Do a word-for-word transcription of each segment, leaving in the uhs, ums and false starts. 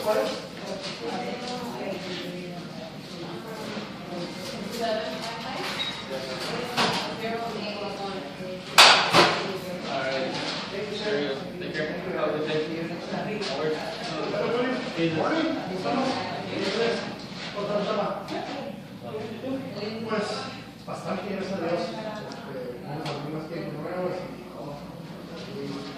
Pues, bastante, gracias a Dios. Este, vamos a abrir más tiempo nuevos y vamos a seguir.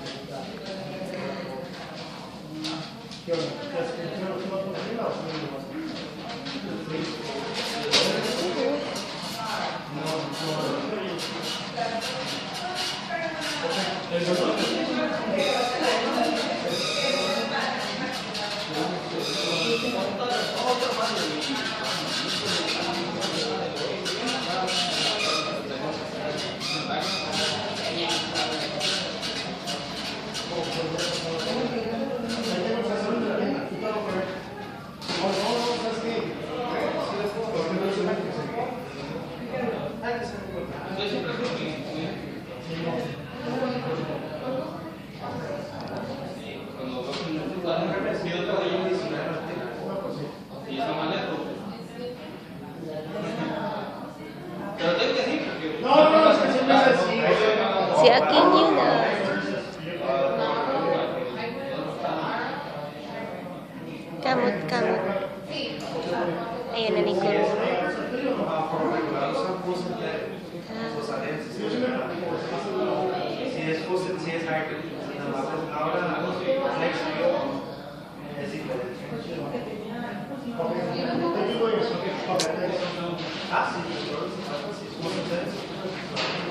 Si Akin yun, ah. Kamot, kamot. Ayan na ni Kuya. Ah.